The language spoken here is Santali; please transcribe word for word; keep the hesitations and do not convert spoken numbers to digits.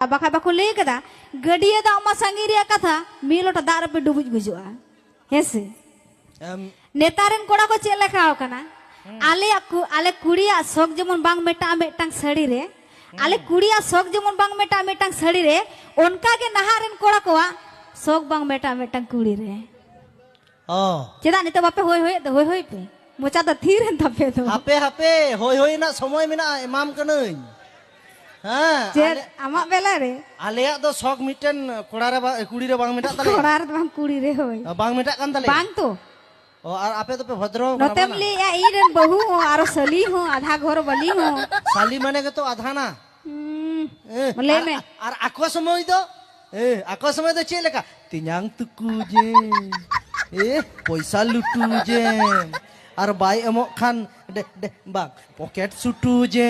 ᱵᱟᱠᱷᱟᱡ ᱵᱟᱠᱚ ᱞᱟᱹᱭ ᱠᱟᱫᱟ, ᱜᱟᱹᱰᱭᱟᱹ ᱫᱟᱜ ᱢᱟ ᱥᱟᱺᱜᱤᱧ ᱨᱮᱭᱟᱜ ᱠᱟᱛᱷᱟ, ᱢᱤᱫ ᱞᱚᱴᱟ ᱫᱟᱜ ᱨᱮᱯᱮ ᱰᱩᱵᱩᱡ ᱜᱩᱡᱩᱜᱼᱟ᱾ ᱦᱮᱸ ᱥᱮ? ᱮᱢ, ᱱᱮᱛᱟᱨ ᱨᱮᱱ ᱠᱚᱲᱟ ᱠᱚ ᱪᱮᱫ ᱞᱮᱠᱟ ᱟᱠᱟᱱᱟ? ᱟᱞᱮᱭᱟᱜ ᱠᱩ-, ᱟᱞᱮ ᱠᱩᱲᱤᱭᱟᱜ ᱥᱚᱠ ᱡᱮᱢᱚᱱ ᱵᱟᱝ ᱢᱮᱴᱟᱜᱼᱟ ᱢᱤᱫᱴᱟᱝ ᱥᱟᱹᱲᱤ ᱨᱮ, ᱟᱞᱮ ᱠᱩᱲᱤᱭᱟᱜ ᱥᱚᱠ ᱡᱮᱢᱚᱱ ᱵᱟᱝ ᱢᱮᱴᱟᱜᱼᱟ ᱢᱤᱫᱴᱟᱝ ᱥᱟᱹᱲᱤ ᱨᱮ, ᱚᱱᱠᱟ ᱜᱮ ᱱᱟᱦᱟᱜ ᱨᱮᱱ ᱠᱚᱲᱟ ᱠᱚᱣᱟᱜ ᱥᱚᱠ ᱵᱟᱝ ᱢᱮᱴᱟᱜᱼᱟ ᱢᱤᱫᱴᱟᱝ ᱠᱩᱲᱤ ᱨᱮ᱾ ᱚ᱾ ᱪᱮᱫᱟᱜ ᱱᱤᱛᱚᱜ ᱵᱟᱯᱮ ᱦᱳᱭ ᱦᱳᱭᱮᱫ ᱫᱚ? ᱦᱳᱭ ᱦᱳᱭ ᱯᱮ᱾ ᱢᱚᱪᱟ ᱫᱚ ᱛᱷᱤᱨ ᱮᱱ ᱛᱟᱯᱮ ᱫᱚ᱾ ᱦᱟᱯᱮ, ᱦᱟᱯᱮ, ᱦᱳᱭ ᱦᱳᱭ ᱨᱮᱱᱟᱜ ᱥᱚᱢᱚᱭ ᱢᱮᱱᱟᱜᱼᱟ, ᱮᱢᱟᱢ ᱠᱟᱹᱱᱟᱹᱧ᱾ ᱦᱮᱸ, ᱪᱮᱫ? ᱟᱞᱮ, ᱟᱢᱟᱜ ᱵᱮᱞᱟ ᱨᱮ? ᱟᱞᱮᱭᱟᱜ ᱫᱚ ᱥᱚᱠ ᱢᱤᱫᱴᱮᱱ ᱠᱚᱲᱟ ᱨᱮ ᱵᱟ-, ᱠᱩᱲᱤ ᱨᱮ ᱵᱟᱝ ᱢᱮᱱᱟᱜ ᱛᱟᱞᱮᱭᱟ᱾ ᱠᱚᱲᱟ ᱨᱮ ᱫᱚ ᱵᱟᱝ, ᱠᱩᱲᱤ ᱨᱮ, ᱦᱳᱭ᱾ ᱵᱟᱝ ᱢᱮᱱᱟᱜ ᱠᱟᱱ ᱛᱟᱞᱮᱭᱟ᱾ ᱵᱟᱝ ᱛᱚ᱾ ᱚ, ᱟᱨ ᱟᱯᱮ ᱫᱚᱯᱮ ᱵᱷᱚᱫᱨᱚ ᱟᱠᱟᱱᱟ, ᱱᱚᱛᱮᱢ ᱵᱟᱝᱟ? ᱞᱟᱹᱭᱮᱜᱼᱟ, ᱤᱧ ᱨᱮᱱ ᱵᱟᱹᱦᱩ ᱦᱚᱸ, ᱟᱨᱚ ᱥᱟᱹᱞᱤ ᱦᱚᱸ, ᱟᱫᱷᱟ ᱜᱷᱚᱨ ᱵᱟᱹᱞᱤ ᱦᱚᱸ᱾ ᱥᱟᱞᱤ ᱢᱟᱱᱮ ᱜᱮᱛᱚ ᱟᱫᱷᱟᱱᱟ᱾ ᱦᱩᱸ᱾ ᱮ, ᱞᱟᱹᱭ ᱟᱨ, ᱢᱮ᱾ ᱟᱨ ᱟᱠᱚ ᱥᱚᱢᱚᱭ ᱫᱚ, ᱮ, ᱟᱠᱚ ᱥᱚᱢᱚᱭ ᱫᱚ ᱪᱮᱫ ᱞᱮᱠᱟ? ᱛᱮᱧᱟᱝ ᱛᱩᱠᱩ ᱡᱮ, ᱮ, ᱯᱚᱭᱥᱟ ᱞᱩᱴᱩ ᱡᱮ, ᱟᱨ ᱵᱟᱭ ᱮᱢᱚᱜ ᱠᱷᱟᱱ ᱰᱮ, ᱰᱮ, ᱵᱟᱝ, ᱯᱚᱠᱮᱴ ᱥᱩᱴᱩ ᱡᱮ᱾